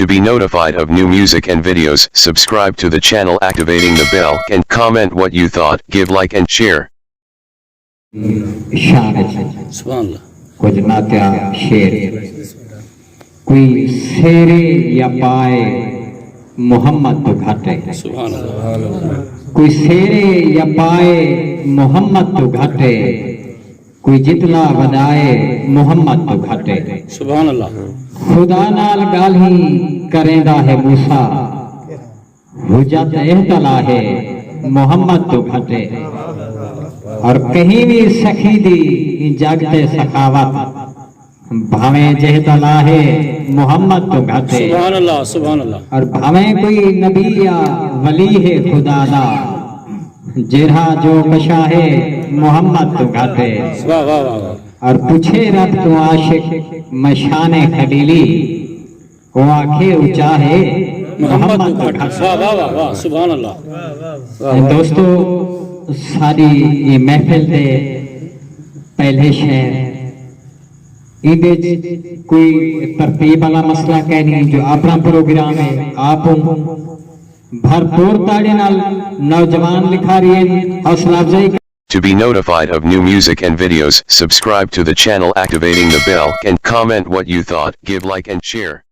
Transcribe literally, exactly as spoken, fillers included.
To be notified of new music and videos, subscribe to the channel, activating the bell, and comment what you thought, give like and share. شان اچ سبحان اللہ۔ کجھ نعتیہ شعر۔ کوئی سیرے یا پائے محمد توں گھٹ ہے۔ سبحان اللہ۔ کوئی سیرے یا پائے محمد توں گھٹ ہے۔ کوئی جتلا وݙا ہے محمد توں گھٹ ہے۔ سبحان اللہ۔ خدا نال ڳالھیں کریندا ہے موسیٰ، حجت اہتلا ہے محمد توں گھٹ ہے۔ اور کہیں وی سخی دی جڳ تے سخاوت، بھاویں جہتلا ہے محمد توں گھٹ ہے۔ سبحان اللہ، سبحان اللہ۔ اور بھاویں کوئی نبی یا ولی ہے خدا دا، جیرھا جو کشا ہے محمد توں گھٹ ہے۔ واہ واہ واہ واہ۔ اور پچھے رب توں عاشق میں شان خلیلی، او آکھے اچا ہے محمد توں گھٹ ہے۔ واہ واہ واہ واہ، سبحان اللہ۔ دوستو، ساری یہ محفل دے پہلے شعر، ایندے وچ کوئی ترتیب والا مسئلہ کائنی، جو اپنا پروگرام ہے، آپ بھرپور تاڑی نال نوجوان لکھاری ہیں، حوصلہ افزائی To be notified of new music and videos, subscribe to the channel, activating the bell, and comment what you thought, give like and share.